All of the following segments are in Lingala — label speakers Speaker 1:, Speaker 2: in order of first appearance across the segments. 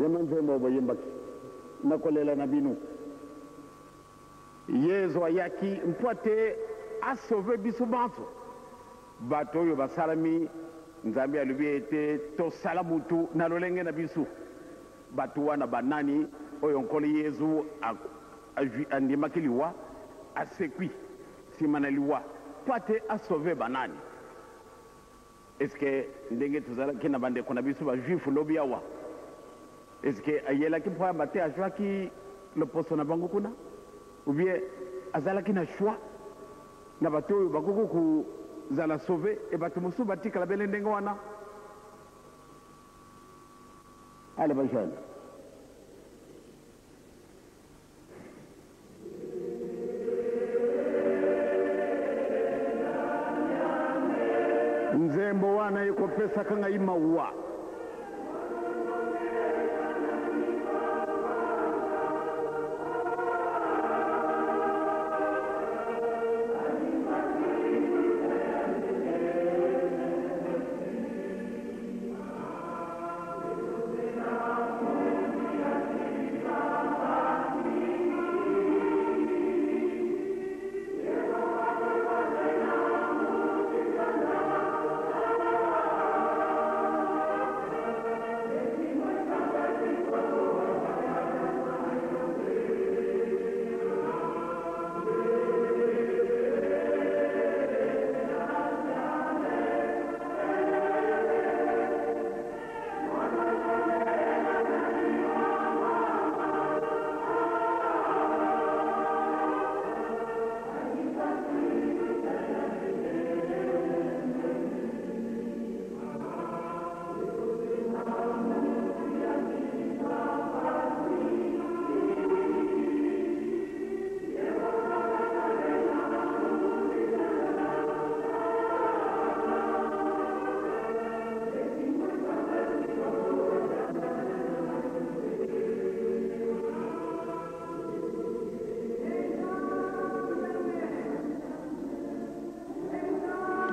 Speaker 1: Yemba nzembo oyo boyembaki na kolela na bino. Yezu ayaki mpo ete a sauver biso banso. Bato oyo basalami, Nzambe alobi ete tosala mutu na lolenge na biso. Bato wana ba nani oyo Nkolo Yezu andimaki liwa, asekwi sima na liwa mpo ete a sauver ba nani? Est ce que ndenge tozalaki na ba ndeko na biso ba juifs lobi awa, est ce que ayelaki mpo ayamba te azuaki loposo na bango kuna? Ou bien azalaki na choix na bato oyo bakoki kozala sauver et bato mosusu batikala bele ndenge wana? Allez ba jeunes. Nzembo wana ekopesaka ngai mawa.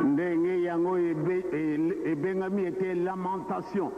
Speaker 1: Ndenge yango ebengami ete lamentation.